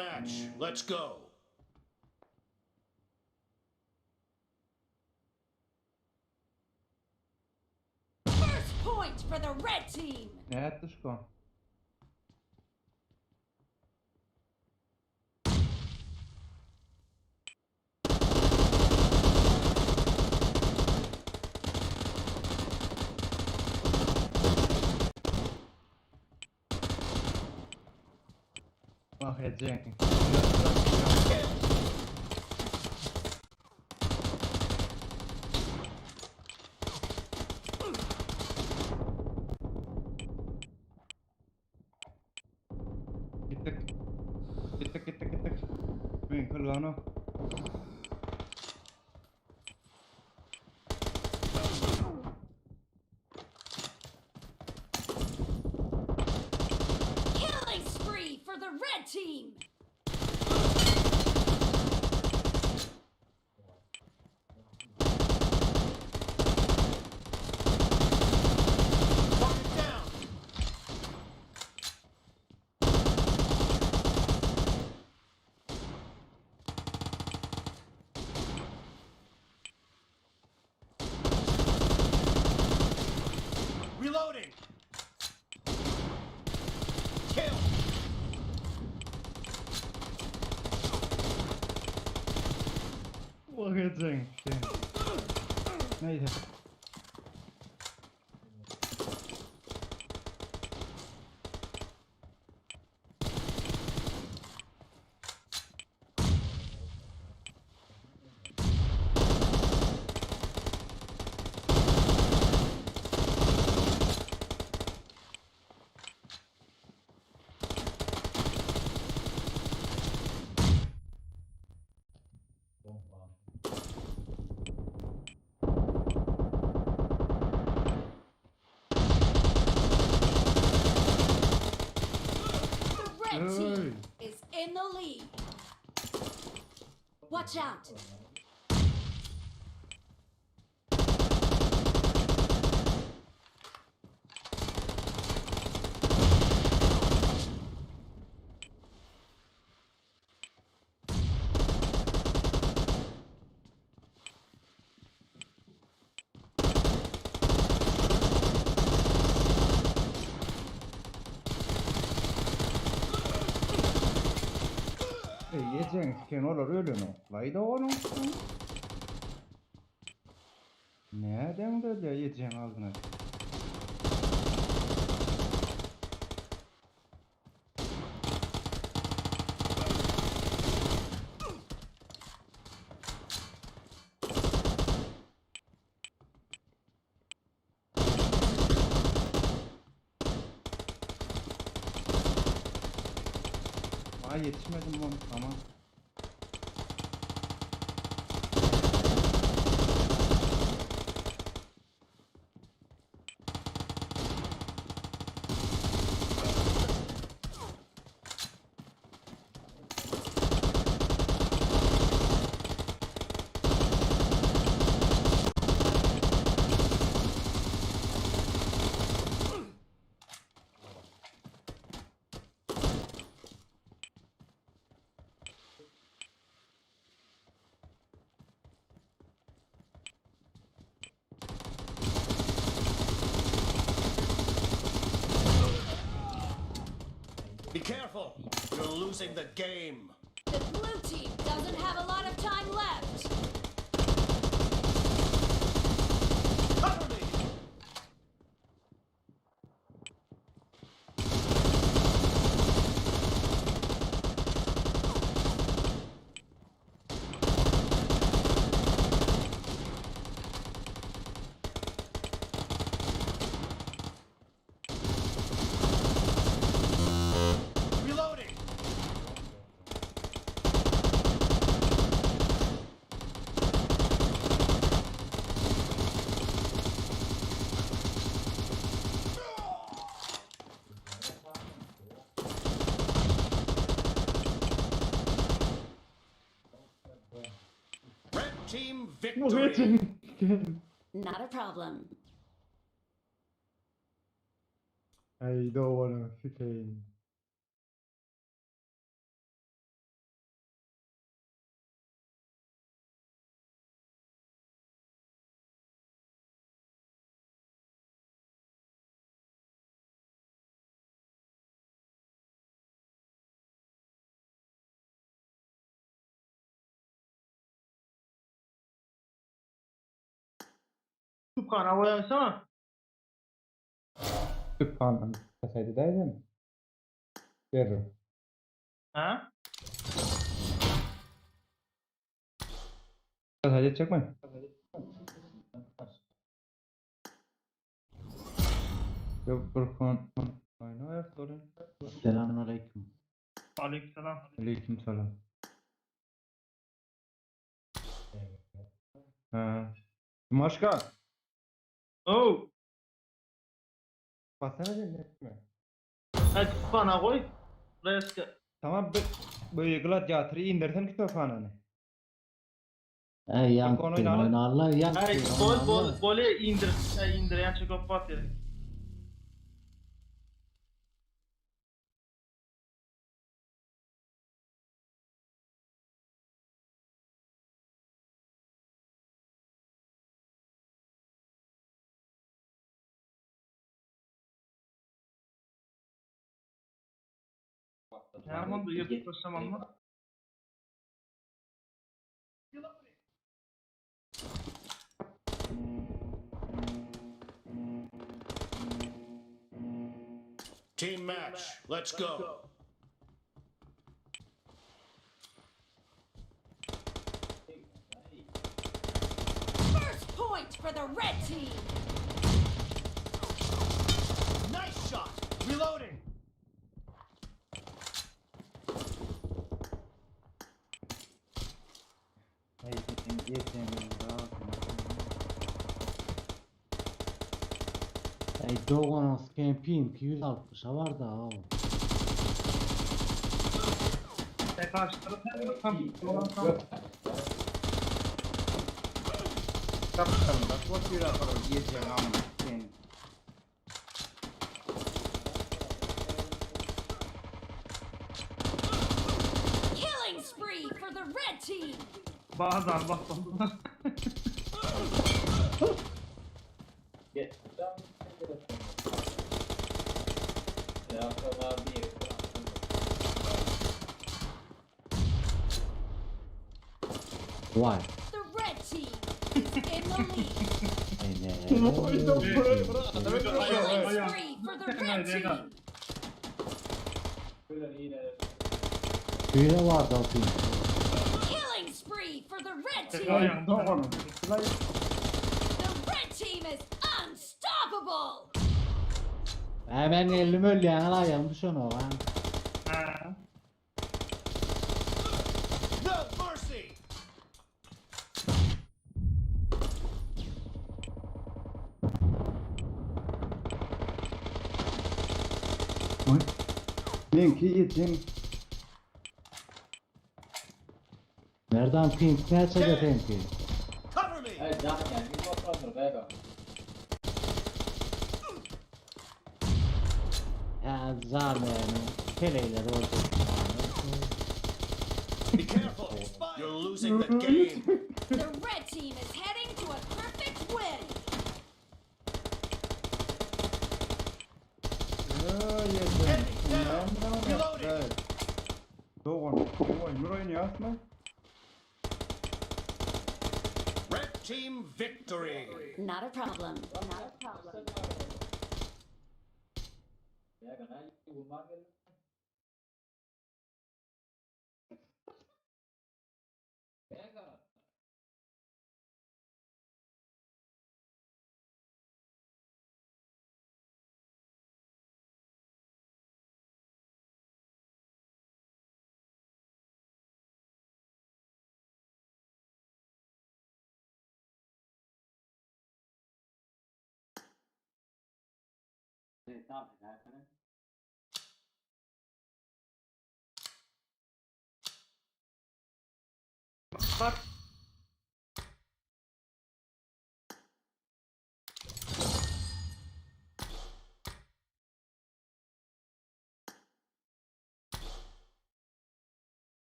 match. Let's go. First point for the red team. Nätdi şu? Wah edecek. Gittik. Gittik gittik gittik. Men kılgano. Killing spree for the red team. Target down. Reloading. Kill. Wah edecek. Neyse. The red team Hey. is in the lead. Watch out. Ey yiyeceksin sen olur ölün o. Layda onu. Nereden böyle yiyeceksin ağzına? Ay yetişmedim lan. Tamam. Be careful. You're losing the game. The blue team doesn't have a lot of time left. Cover me. Reloading. Red team victory. Yiyeceksin. Not a problem. Ay doğru. Sikeyim. Kütüphane goýaýsana. Kütüphane kasaydı da edin. Veririm. Ha? Kasaydı edecek mi? Yok bir kon. Oyna sorun. Selamünaleyküm. Aleykümselam. Aleyküm selam. Ha. Başka? Oh. Basana dinletme. Ha kütüphane goý. Reske. Tamam bu bu gladyatory indirsen kütüphaneni. Ey yan Konu kim oynarlar. oynarlar yan Hey, kim bol bol oynarlar. bol indir, hey, indirýän çekip bat ýeri. Näme boldy? Ýyrtyp başlaman mı? Team match. Let's go. First point for the red team. Nice shot. Reloading. Hey, Ey Doğan Camping 260'a var da o. Tek karşı taraf tam dolan tam. Kaptanım bak bot yürü atalım yiyeceğim amına seni. Killing spree for the red team. Bazen bak bak. Vay. The red team is in the lead. Ey ne? Killing spree for the red team. Hile var da o ping. Killing spree for the red team. Aýagyny Doğanım. The red team is unstoppable. Hemen elim ölýän aýagym düşen o ha. Ha. No mercy. Oy. Benimki yiyeceğim. Nereden ping? Näçe pingi? Cover me. Ha zar yani. Keleyler oldu. Be careful. You're losing the game. The red team is heading to a perfect win. Ya yiyeceğim. Enemy down. Reloading. Doğan. Oy, nur oynuyor asma. Red team victory. Not a problem. Not a problem. Bak.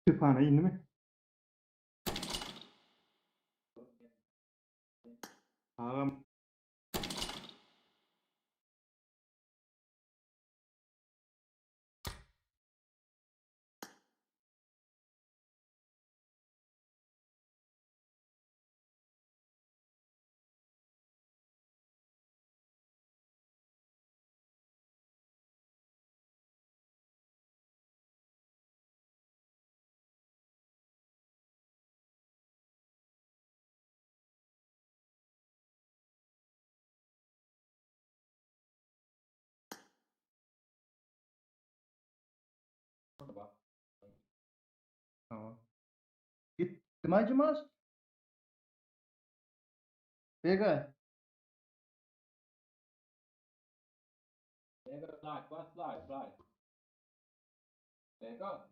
Kütüphane indi mi? Ağam. Tamam. Gitdim Aycımaz. Bega. Bega like bas like like. Bega.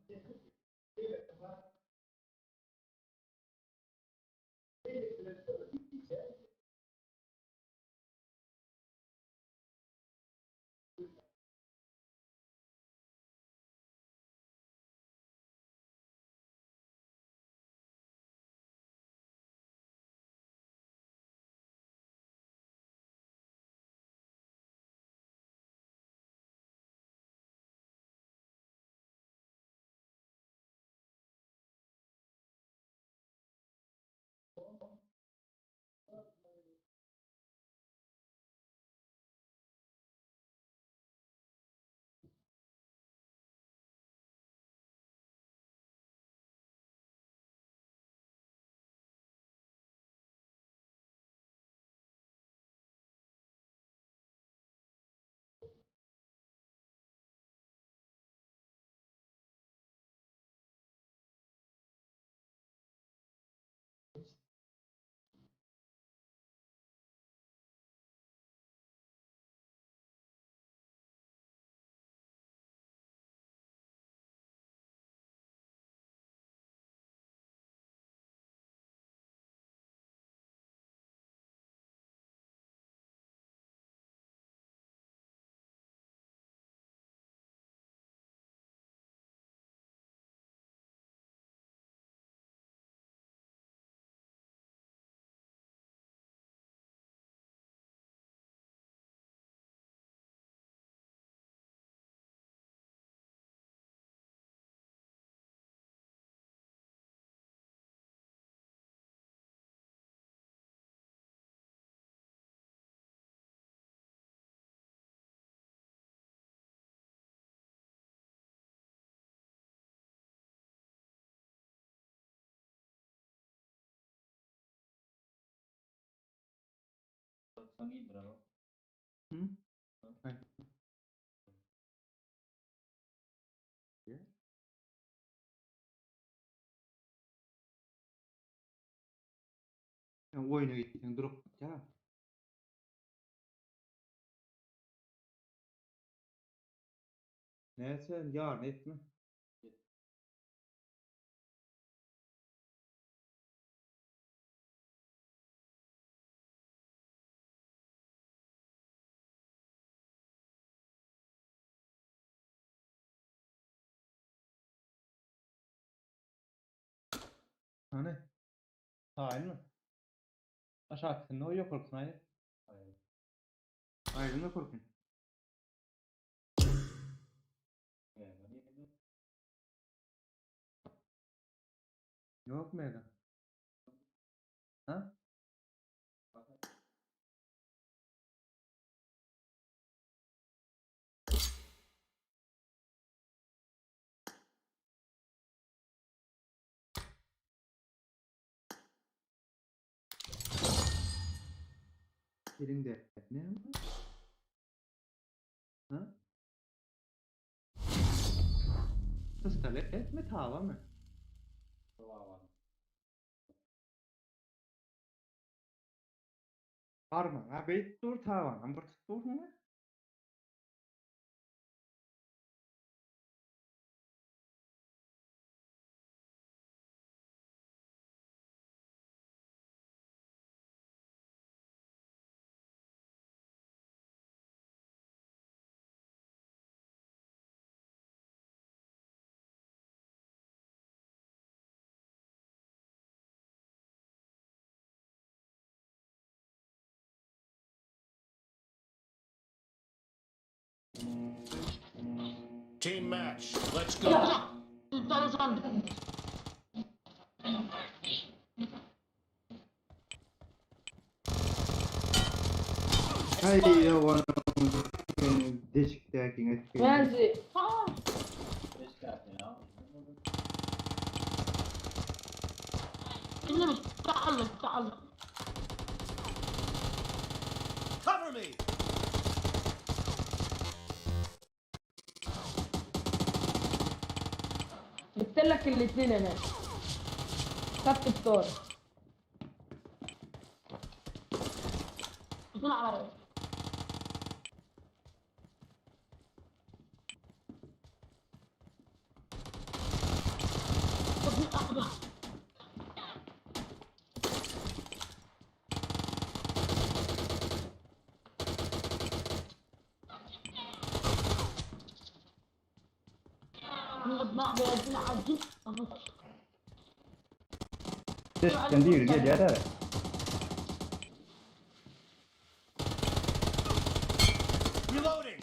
Hı? Ay. Sen oýuna gitseň durup gitýär. Näçe ýaryn etme. Hany? Taýynmy? Aşaksyny o ýokarkysyny aýyr. Aýryň ýokarkyny. Ýok mega. Ha? Elinde ne var? Ha? Pistolet mi tava mı? Barmagyňa beýdip dur tawanam bir tutup dursuň-a. Team match. Let's go. Haý ýowan deşikdäkiň etgeni. Benzi. Cover me. جبت لك الاثنين انا. خدت الطار. اثنين على رأيي. Deşikden değil gelýär de. Reloading.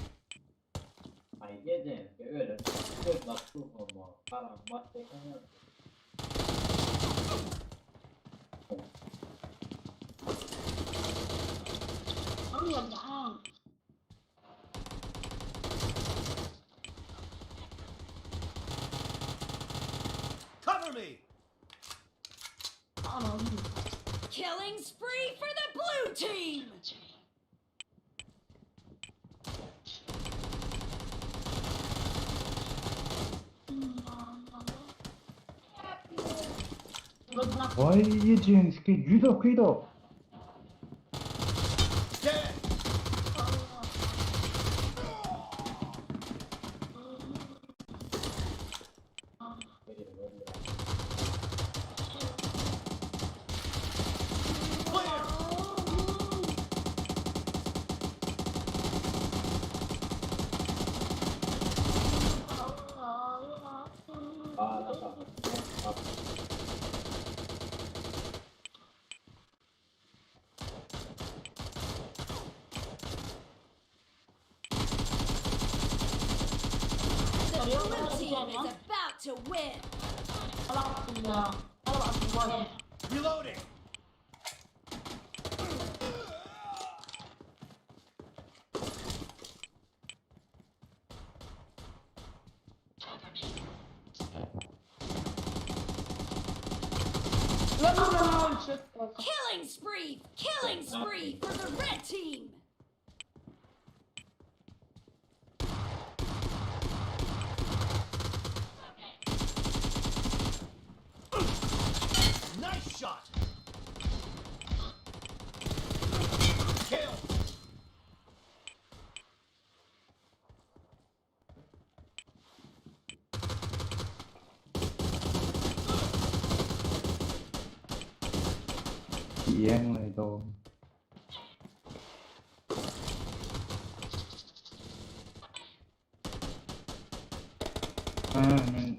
Ay gece öyle. Göz bak ama. Karan bak tekan. يا جدعان. Cover me. Killing spree for the blue team. Vay ýejeňiz ki 100 okydy. Dead. Clear. Aa tamam. The blue team is about to win. Reloading. لا لا لا لا Killing spree! Killing spree for the red team! Nice shot. Kill. Ýeňli do. Ha, men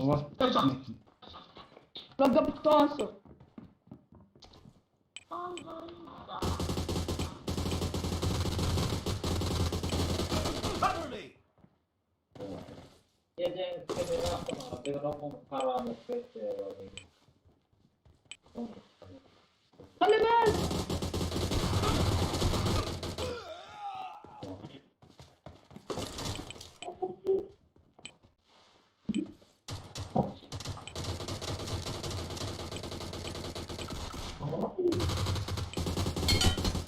was لا جاب طاسه. Cover me. Gece bir rakam karanlık bekliyor. خلي بالك.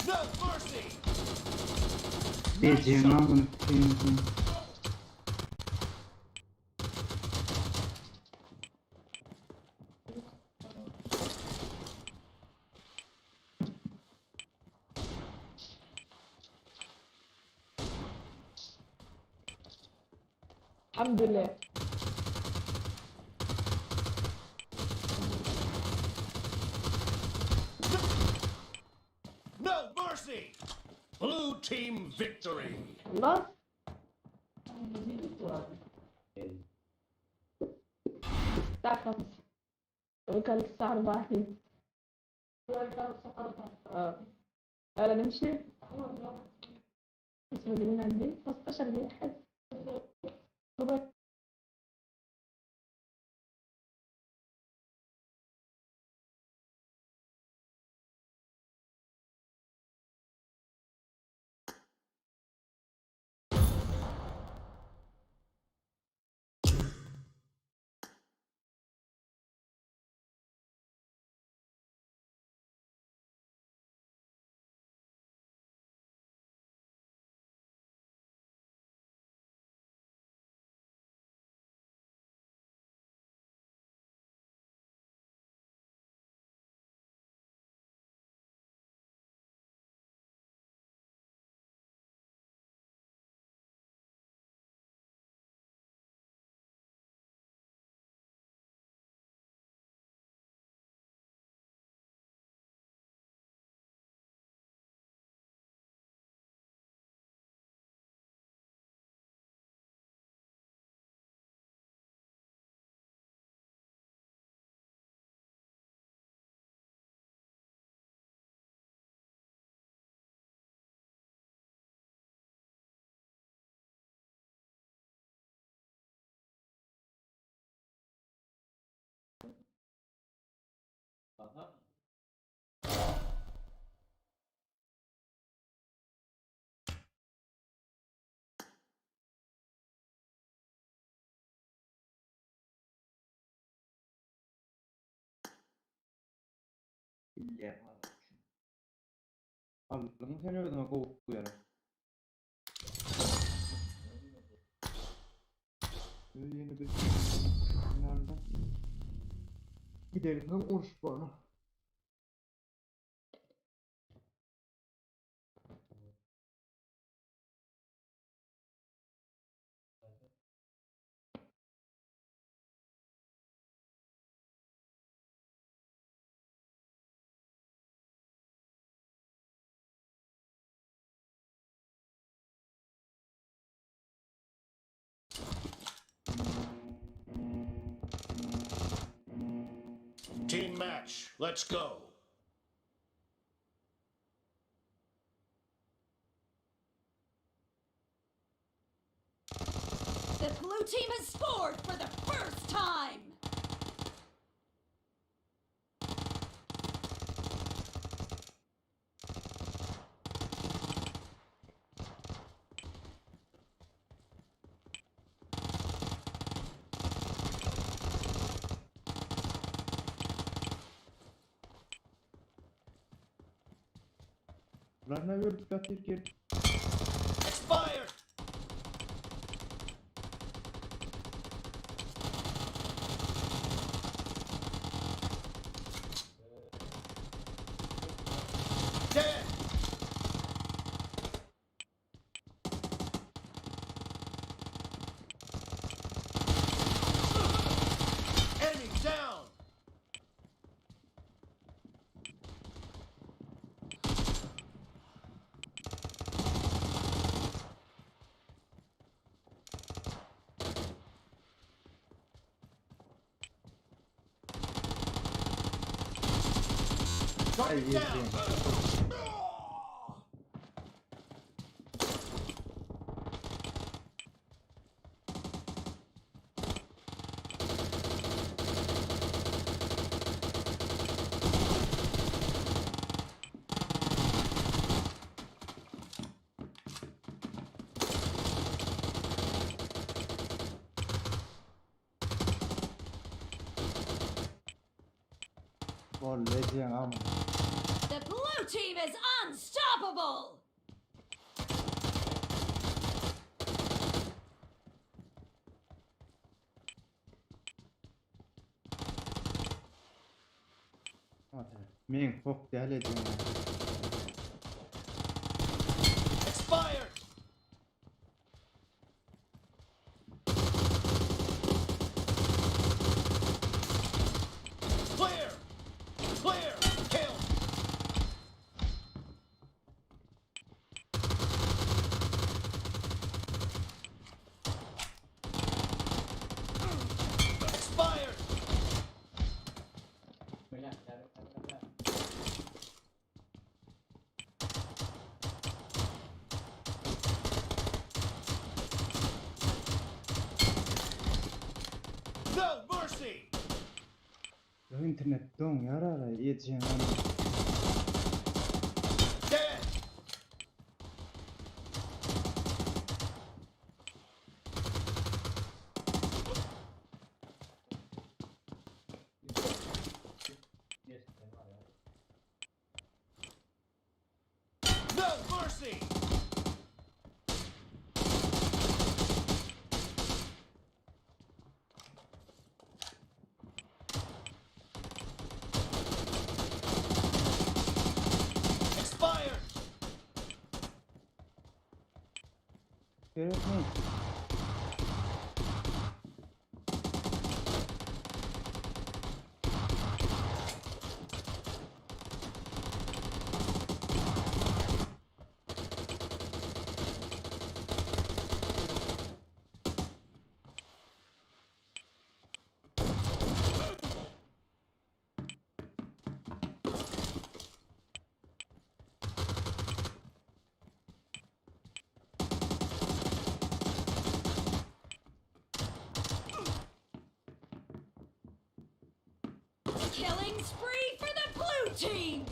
No mercy. Ýejeňiz amyny s**eyim. الحمد لله. No mercy. Blue team victory. خلاص. الساعة 5 وكان الساعة 4 هنا. اه يلا نمشي. بس مدينة عندي 15 دقيقة حلو. Bilýän. Aldyň sen özüňe gowy ýere. Ýene bir finalda. Gidelim hem uruş bana. Team match, let's go. The blue team has scored for the first time. Bular ne ölüp ýatyr gel. Expired! Dead! Enemy down! Ay Target down! ýedi. Bol lejeň am. The blue team is unstoppable. Men hok däl ejeň. Expired! Clear! Clear! Kill! Expired! Bilen, bilen, bilen. No mercy! Ya internet doň ýarara ejeň am. Dead! Geçti var ya. No mercy! Expired! Gerekmi? Killing spree for the blue team.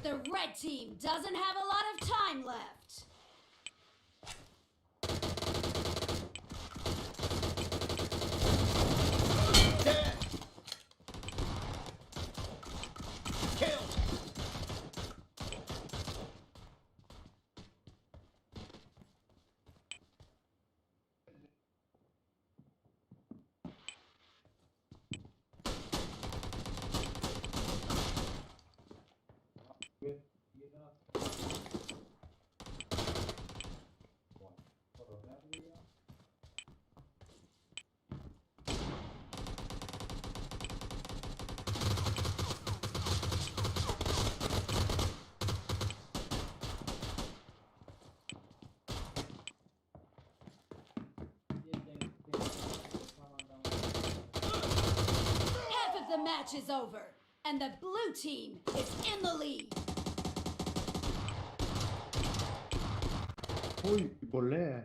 The red team doesn't have a lot of time left. Dead! Killed! Half of the match is over, and the blue team is in the lead. Oy bolle.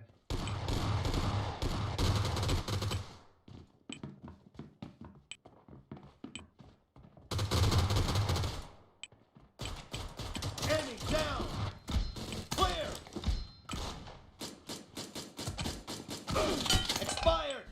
Enemy down. Clear. Expired.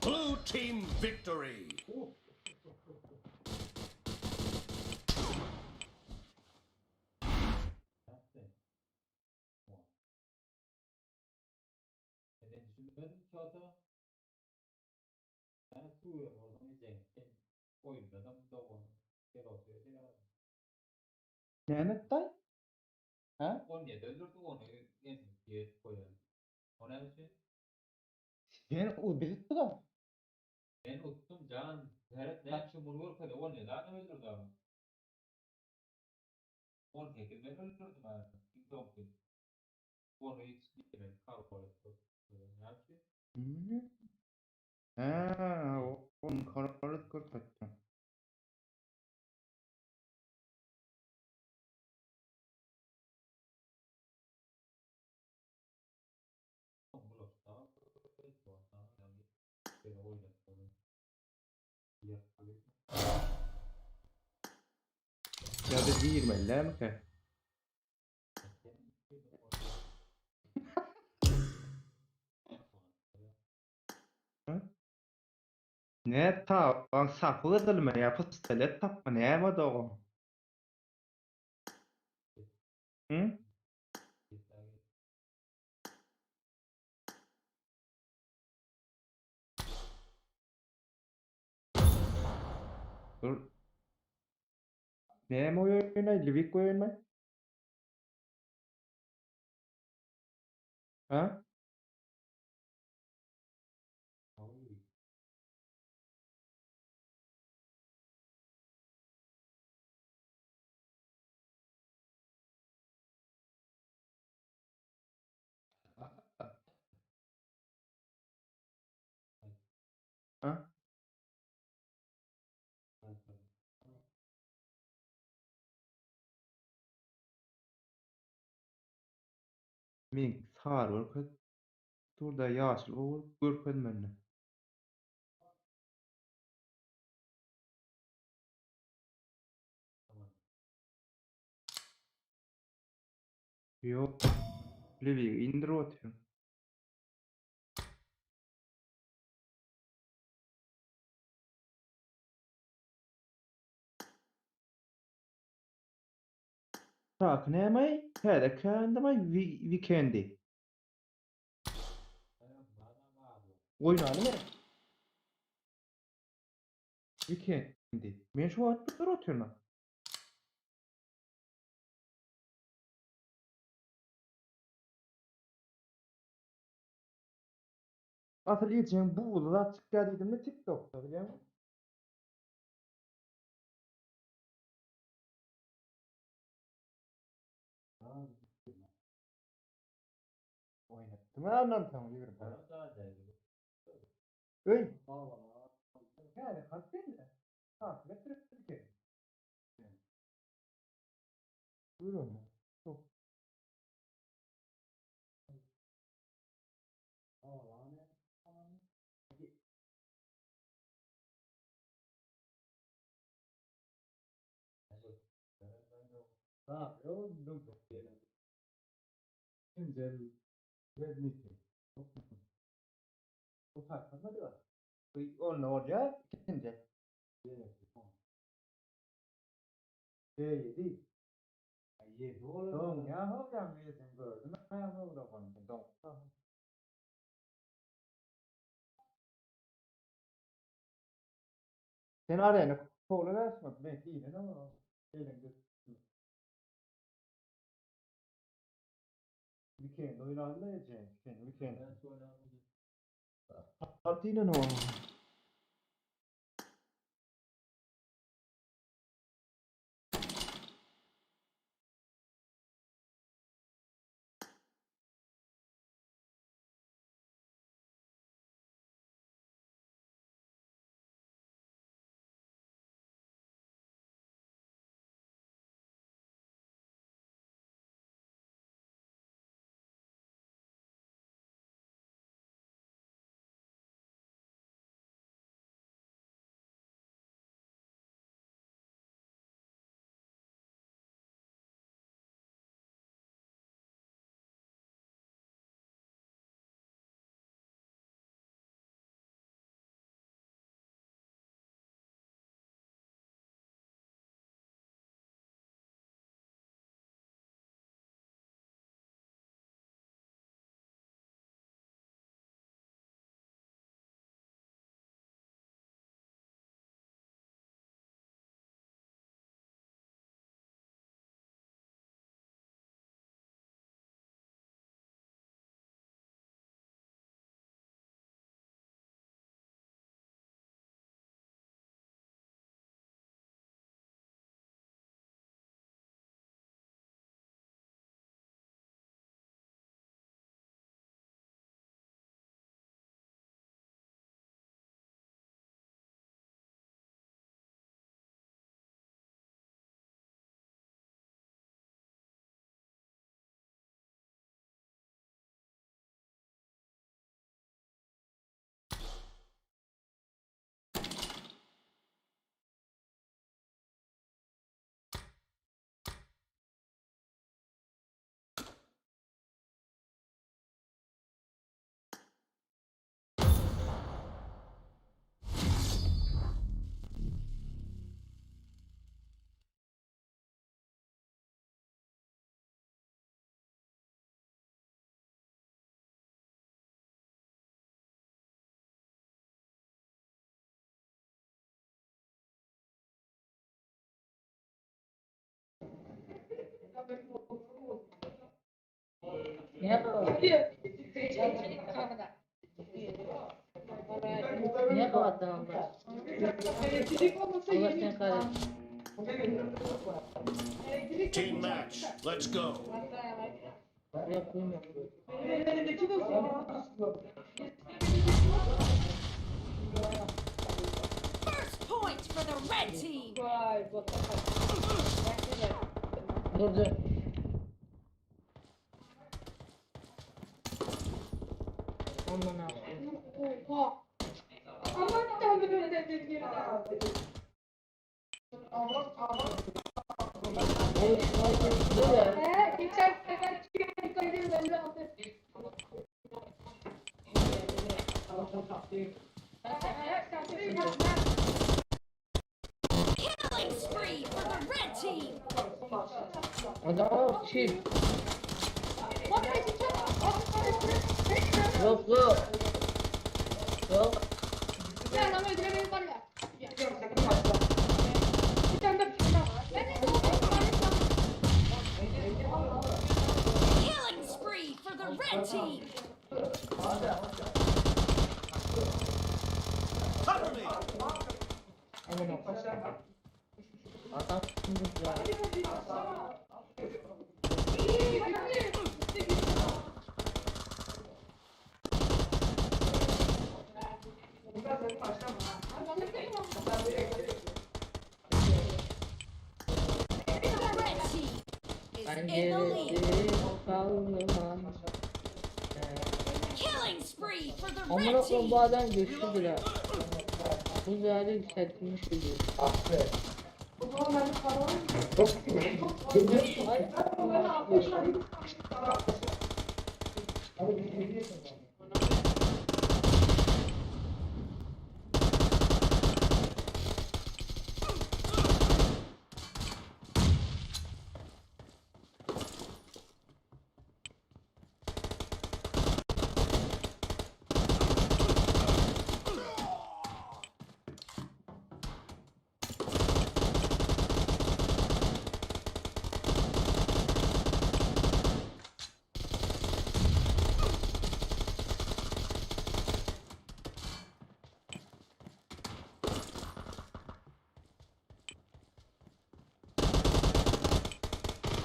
Blue team victory. Näme day? Ha? Sen o bizi da. Ben uttum can. Her ne yapayım bunu görmedi. O ne lan öldürdü abi. 18 ben öldürdüm abi. 19. Onu hiç yemedim. Kar koydu. Ne yapayım? Ha, onun kararı görsettim. Ya da girmeliler mi ki? Ne ta, an sapı edilme ya pistolet tapma ne mi o? Hı? Dur. Ne mi oyunu? Livik oyunu? Ha? Ha? Men sar görkez. Dur da yaşıl o görkezmeni. Yok. Livik indir oturuyorum. Tak näme? Täze kändime weekendi. Oýnaly mı? Weekendi. Men şu wagt bir oturuyorum. Asyl ýejeň buğulu da çykýar diýdim de TikTok'ta bilýän misin? Oýnatdym andan soň ýigirmi. Öý. Täze kalp bende. Takip etdirip ki. Buyurun. Çok. Ikinji el Redmi. Bu farkında diyor. Onda bolýar, ikinji. C7. 7 olur. Doň ya howlam ýedin gördüm. Ha howlam doň. Sen arayana kola versin. Ben yine ama elinde. Weekend oynandı ya Cenk. Weekend. Ben sonra Partinin o. Niye kapattın? Niye kapattın abla? Allah seni kahretsin. Team match. Let's go. Buraya koymuyorum. First point for the red team. Dur dur. Aman abi. Dur ya. Geçen sefer çıkardım. Killing spree for the red team. Adama bak çift. Yok yok. Yok. Killing spree for the red team. Cover me. Aman Allah'ım. Adam şimdi ya. The red team is Ben in the lead. geride kalmam. Killing spree for the Amına red koyayım team. bu adam güçlüdür ha. Bu ziyade yükseltilmiş gücü. Ay.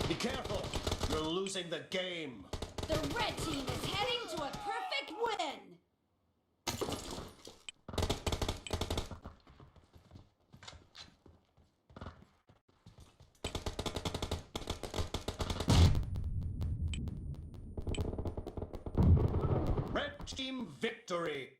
Be careful. You're losing the game. The red team is heading to a perfect win. Red team victory.